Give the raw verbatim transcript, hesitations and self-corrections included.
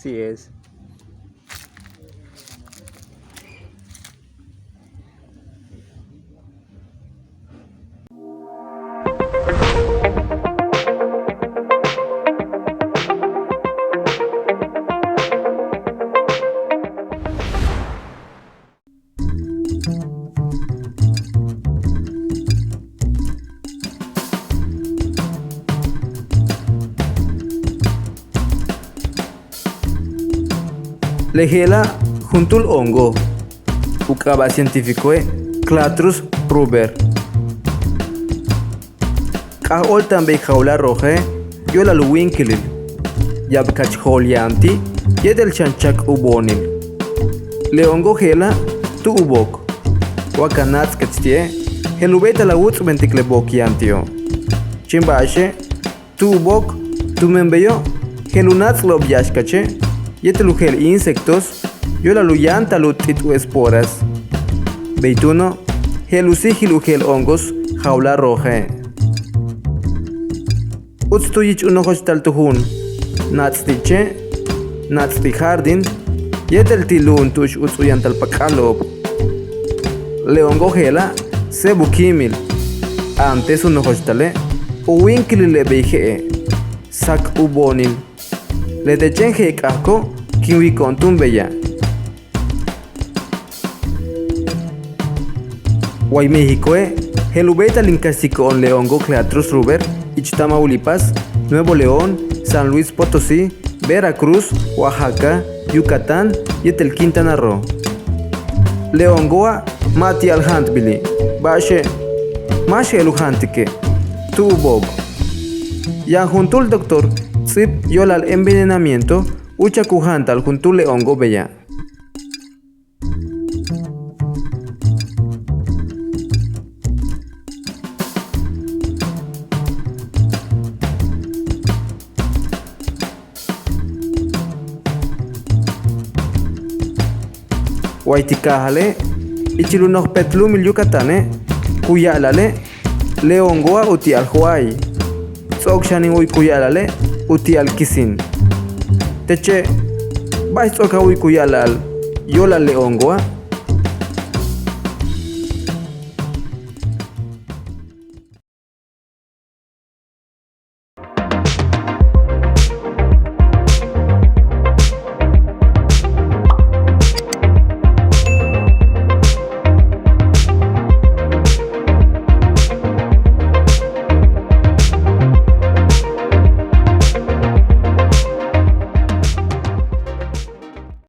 Así es. Le je'ela' juntúul hongo, u k'aaba' científicoe' Clathrus rubber. K'aj óolta'an bey jawla' roje' yo'olal u wíinkilil, ya'ab kach jo'ol yaan ti' yéetel xan chak u boonil. Le hongo je'ela' tu ubook, wa ka náatskech ti'e' je'el u béeytal a wuts'bentik le book yaan ti'o'. Chéen ba'axe' tu ubook tumen beyo' je'el u náats'lo'ob yáax kache' yéetel u jeel insectos yo'olal u yáantal u t'it u esporas. Bey túuno' je'el u síijil u jeel hongos jawla' roje'. Uts tu yich u nojochtal tu juum naats' ti' che', naats' ti' jardín yéetel ti' lu'um tu'ux uts u yantal pak'alo'ob. Le hongo je'ela' séeb u kíimil, antes u nojochtale' u wíinkilile' bey je'e', sak u boonil. Leti' chéen je'e' k'ajko' kin wiiko'on túun beya'. Way Méxicoe' je'el u béeytal in kaxtiko'on le hongo Clathrus rubber ich Tamaulipas, Nuevo León, San Luis Potosí, Veracruz, Oaxaca, Yucatán yéetel Quintana Roo. Le hongoa' ma' ti'al jaantbili', ba'axe' máax je'el u jaantike', tu ubook. Yaan juntúul doctor ts'íib yo'olal envenenamiento úuchak u jaantal juntúul le hongo beya'. Way ti' kaajale' ichil u noj pet lu'umil Yucatane' ku ya'ala'ale' le hongoa' u ti'al jo'ay. Ts'o'ok xan in wu'uy ku ya'ala'ale' u ti'al kisin. Teche' ba'ax ts'o'ok a wu'uy ku ya'ala'al yo'olal le hongoa'.